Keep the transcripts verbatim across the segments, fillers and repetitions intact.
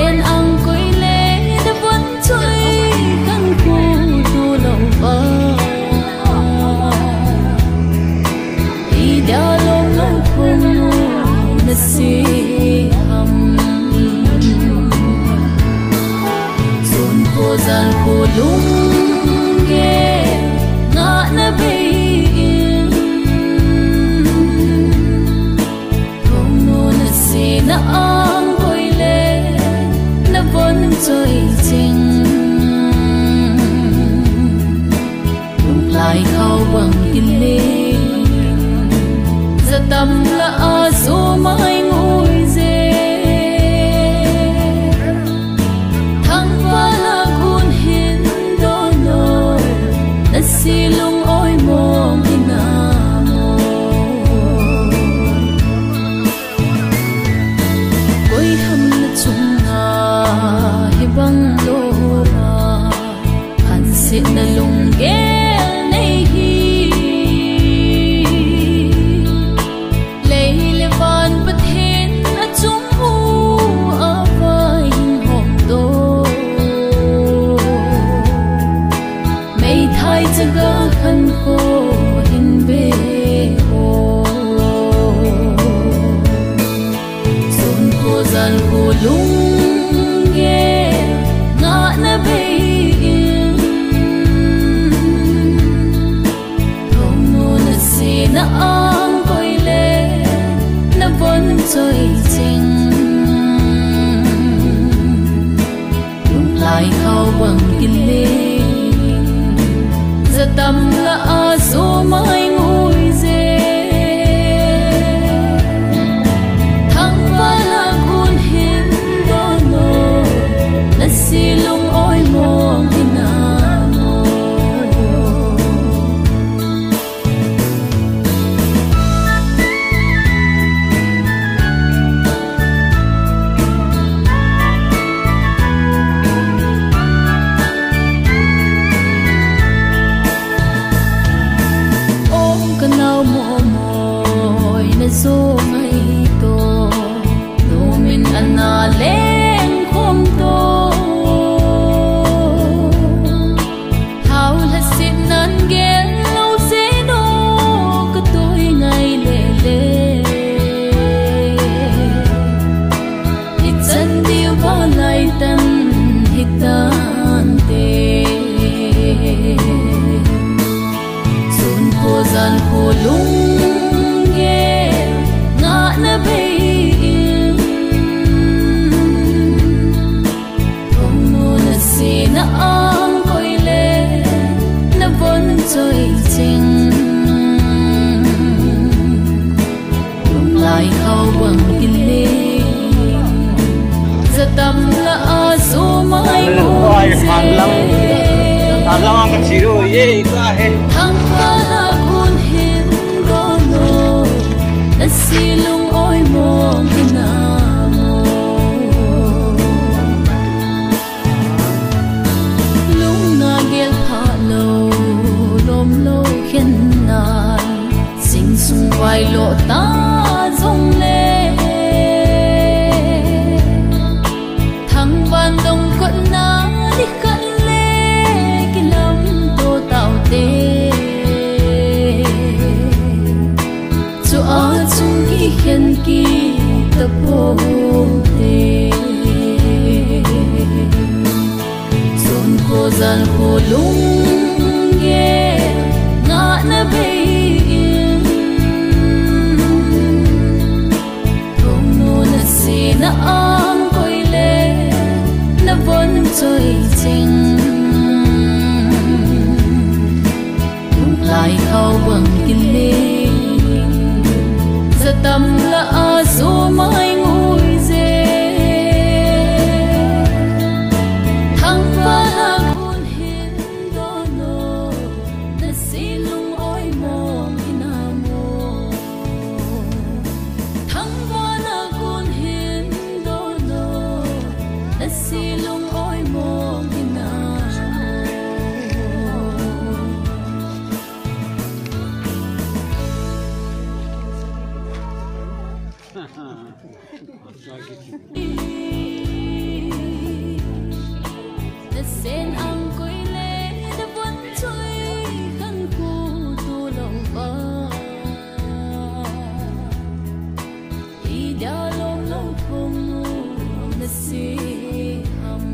En ang koi le na von choi kan khu tu lo va. I dia lo lo khong na si ham. Sun ko zan ko lung ge nga na bei in. Thong nu na si na ang koi le na von choi ching. Lung lai khau bang kile za tam la a zo mai ngui ze. Thangval a gun hin dono na si lung oi mong ina mo. Koi ham na chunga hi bang lo a, khan sit na lung gel nei hi. Lei le van Pathen a chung u a vai hing hom to. Mei thai chaga khan ko hin ve o. Sun ko zan ko lung ge nga na bei in. Thong nu na si na ang koi le na von choi ching. Lung lai khau bang kile za tam la a zo mai ngui ze. Thangval a gun hin dono na si lung oi mong ina mo. Ong ka nau mo moi na zo ngai to. Numin ana leng khom to. Thau la sit nan gel lo se no ka toi ngai le le. Hi chan diu va lai tan hi tan te. Sun ko zan ko lung ge nga na bei in. Thong nu na si na ang koi le na von choi ching. Lung lai khau bang kile za tam la a zo mai ngui ze. Phan lang, phan lang ang ka chiru ye ka he. Thangval a gun hin dono na si lung oi mong ina mo. Lung na gel pha lo lom lo khen na. Sing sung vai lo ta zong le. Thangval dong kot na ni khat le kilam to tau te. Chu a chung kikhen kita po te. Sun ko zan ko lung ge nga na bei in. Thong nu na si na ang koi le na von choi ching. Lung lai khau bang kile za tam la a zo mai ngui ze. Thangval a gun hin dono na si lung oi mong ina mo. Thangval a gun hin dono na si lung oi mong ina mo. Sen ang koi le na von choi kan ku tu lo ba. I dia lom lo phong na si ham.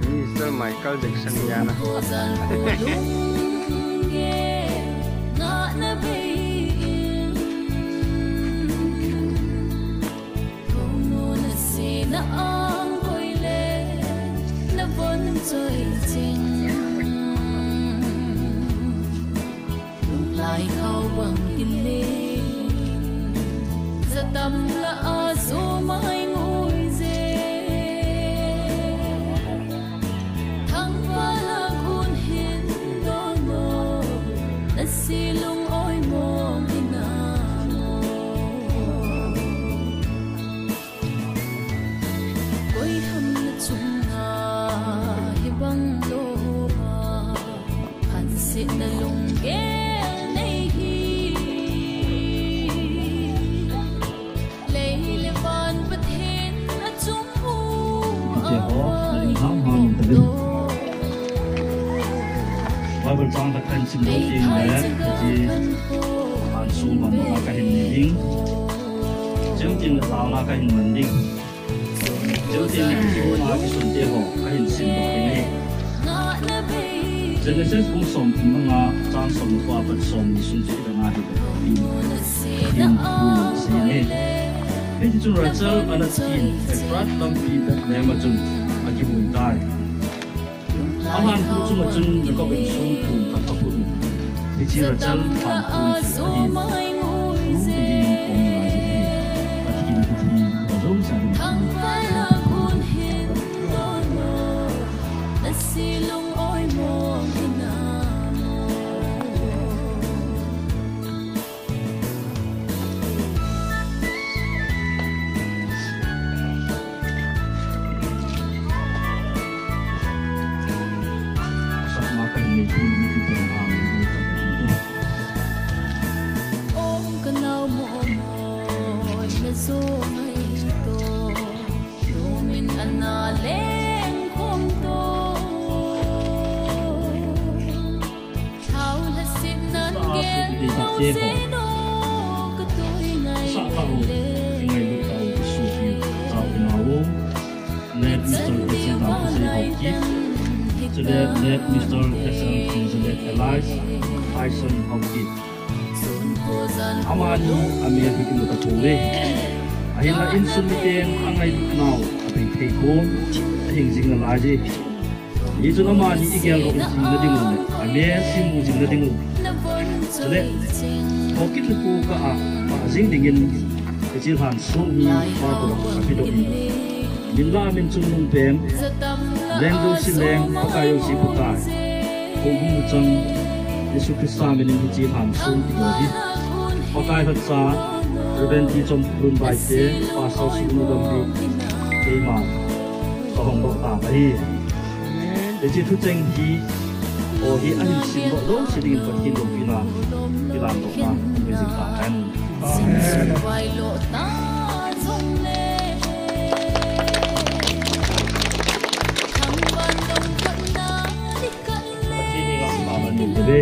Mister Michael Jackson ya na. Ko zan ko lung nge nga na bei. Kono na sina ang koi le na von choi ching. Lunglai khao bang kile. Zatam la a zo mai ngoi je. Thangvah la gun hin don mo, na si lung oi mong ina mo. Koi ham na chung na hi bang lo ha, han sit na lung gel nei hi. Lei le van Pathen a chung u a vai to. Bible chang khat kahin sim ding le, hiche, an sum man na kahin nei ding. Cheu tin le tao na kahin man ding. Cheu tin le kisun na kisun te ho kahin sim ding ahi. Genesis bung som thum le nga chang som le ko apat som ni sung chu ipi na hi. Tin, tin, si ne. Hiti chun Rachel ana tin, Ephrath lampi Bethlehem a chun akivui tai. Ahan pu chunga chun Jacob in songpum khat aphut in. Hiche Rachel han pu chu ahi. Lungding in um ngai jing hi. Pathen in hiche ho jouse a ding. Late Mister Vincent Tangkasei Haokip, chule Late Mister S L Elizabeth Elias Tyson Haokip. Amani amel hi kimu tapouve. Ahinla insung miten angailutnau abeithei pon, ahing jing nalaiye. Hichun amani igeldoh jing nading u le, amel imu jing nading u. Chule, Haokip nikho kah a, pah jing dingin, hiche lhansong hi, pa toh, apedoh in. Min lah a min chungnung pen, Leng jouse Leng, Pakai jouse Pakai. Houhung chang, Jesu Christa minin hiche lhansong idoh hi. Pakai lhacha, Reverend T. Chomlun Baite, Pastor Sunu Gambi, keima, kahung doh ta ahi. Hiche thucheng hi, o hi ahin simdoh jouse dingin Pathen loupina, ilandohna, ihin jing tahen. Amen. Pathen in lampa man in tave.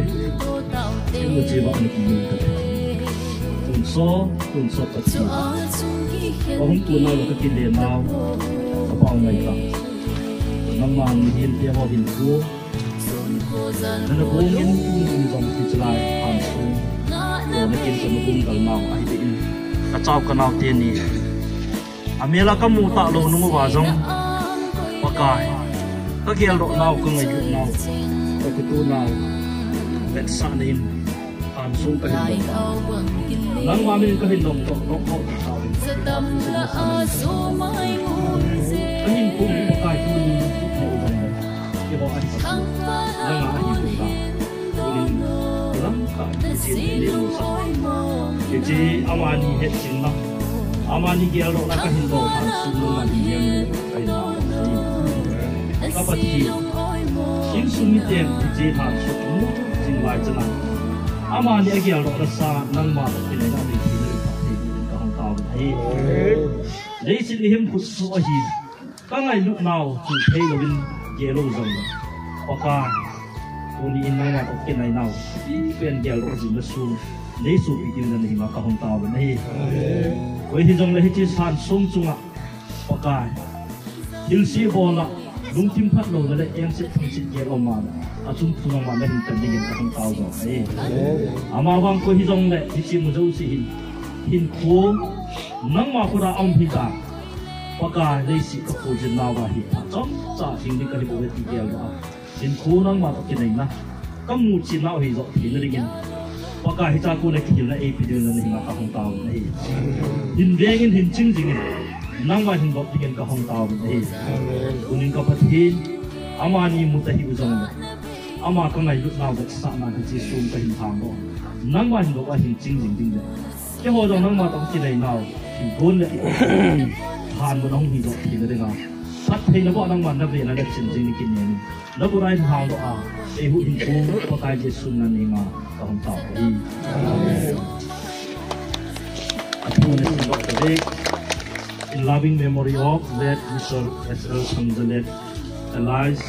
Imu cheh uva ana kimin tave. Tonsot, tonsot Pathen. Kahung kona le kakile nau. Kapao ngai ta. Nangma mihem te ho hin ko. Nana bongin tun in jong hiche lai hang sung. Ko nakin kana bong gal nau ahi te in. Kachao kanao teni. Amel a kamu talou nung uva jong, Pakai, kageldoh nau, kangailut nau, kakitu nau, vetsahna in, lhansong kahin lhon. Nangma min kahin lhon toh, toh, toh, toh. Kahin kum Pakai tuni, ne u jong. Keiho ahi phat u, nanga ahi phat u. Tunin, lamkah in Pathen in neimusah. Hiche amani hetchenna, amani geldohna kahin bol lhansong nangman hin jeng in kahin bol ahi. Ka Pathen, insung miten hiche lhansong mu jing lai chana, amani ageldohna sa nangma toh kinai na nei thei na nei pha thei in kahung tao ahi. Leiset mihem khutsoh ahi. Ka ngailut nau chu thei louvin gel lou jong, Pakai, tuni in nangma toh kinai nau, ipi pen gel lou jing na su, nei suhpi ding na nei ma ka hung tao na hi. Koi hijongle hiche san sung chunga, Pakai, hilse bol a, lungthim phatlouna le engset thangset gel lou ma, achung thu nangma na hin tan dingin ka hung tao jong hi. Ama vang koi hijongle hiche mu jouse hin, hinkho nangma khut a um hi ta. Pakai, leiset ka khojin nauva hi, achom cha hing ding ka hi bou ve ti gel a, hinkho nangma toh kinaina, ka muchin nau hi joh theina dingin, Pakai, hiche a kon a kihilna eipe ding na nei ma ka hung tao na hi. Hin vengin, hin ching jingin, nangma hin bol dingin ka hung tao na hi. Tunin ka Pathen, amani mu ta hih u jongle, ama ka ngailut nau vetsahna hiche sung ka hin thang lou, nangma hin bol a hin ching jing ding le, keiho jong nangma toh kinai nau, hin gon le, han mun a hung hi joh theina dinga, phattheina bou nangma na ve na le chin jing ni kin ni. Na bu rai hang doh a, eiho hinkho Pakai Jesu na nei ma ka hung tao hi. Athu na sin doh ta ve. In loving memory of late Mister S L Thangzalet, alias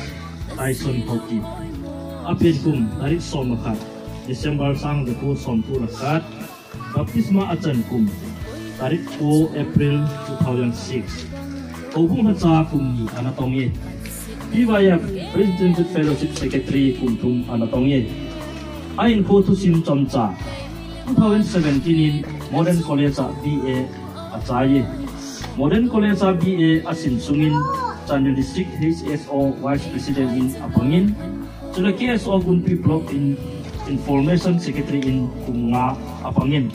Tyson Haokip. Apen kum tarik som le khat December sang le ko som ko le khat. Baptisma achan kum, tarik ko April two thousand six. Houbung lhacha kum ni ana tong e. P Y F Presidential Fellowship Secretary kum thum ana tong e. Ahinkho thusim chomcha, two thousand seventeen in Modern College a B A achai e. Modern College a B A asim sungin Chandel District H S O Vice President in apangin, chule K S O Gunpi Block in Information Secretary in kum nga apangin,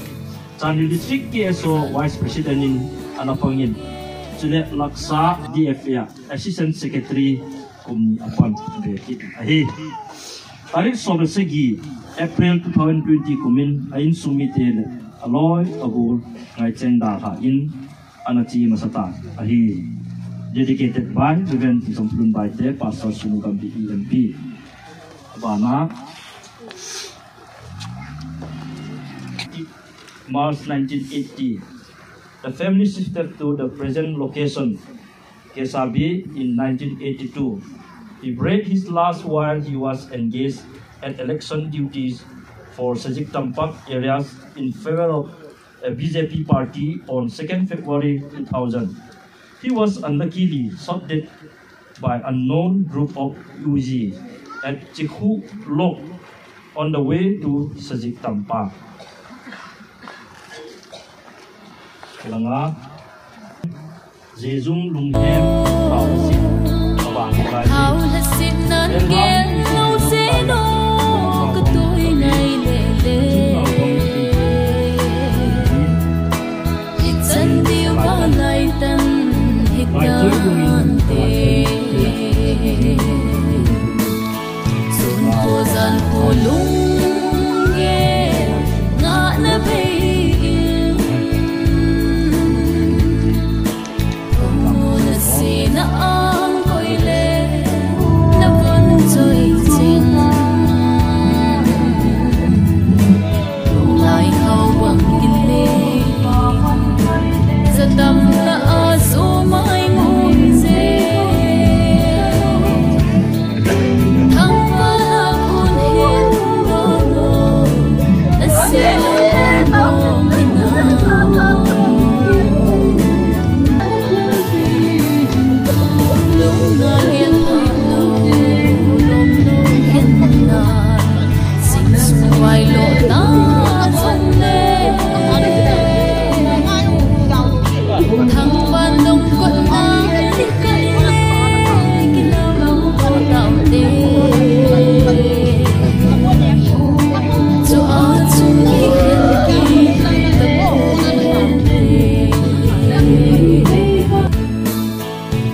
Chandel District K S O Vice President in ana pangin, chule Laksa D F A a Assistant Secretary kum ni apang be kit ahi. Tarik som le sagi April two thousand twenty kumin a insung mite le aloi agol ngaicheng dalha in ana che masa tan ahi. Dedicated by Reverend Somplun Baite, Pastor Sunu Gambi E M P. Abana, March nineteen eighty, the family shifted to the present location, Kesabi, in nineteen eighty-two. He breathed his last while he was engaged at election duties for Sazik Tampak areas in favor of a B J P party on second February two thousand. He was unluckily shot dead by unknown group of Uzi at Chikhu Lok on the way to Sazik Tampak. Langa. Jejung lunghem thao lasit, abang kai. Thao lasit nan gel lou jeno, ka tui nai le le. Ichan diu ba lai tan hi tante. Sun ko jan ko lung nge, nga na bei in. Kong na sina ang koi le, na von choi ching. Lai khau bang kile, sa tam la a su mai ngun se.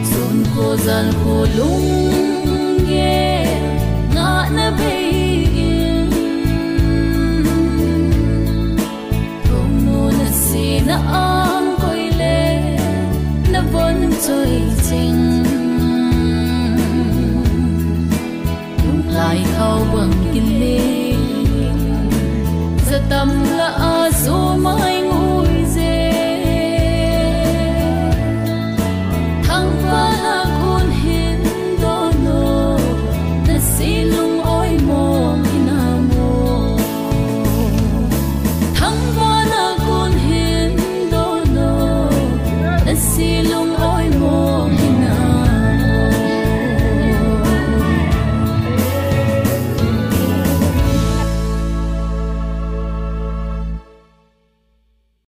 Sun ko jan ko lung nge, nga na bei in. Kong nu na sina ang koi le, na von choi ching. Lai khau bang kile, sa tam la a su mai ngui je. Thang pa la Lung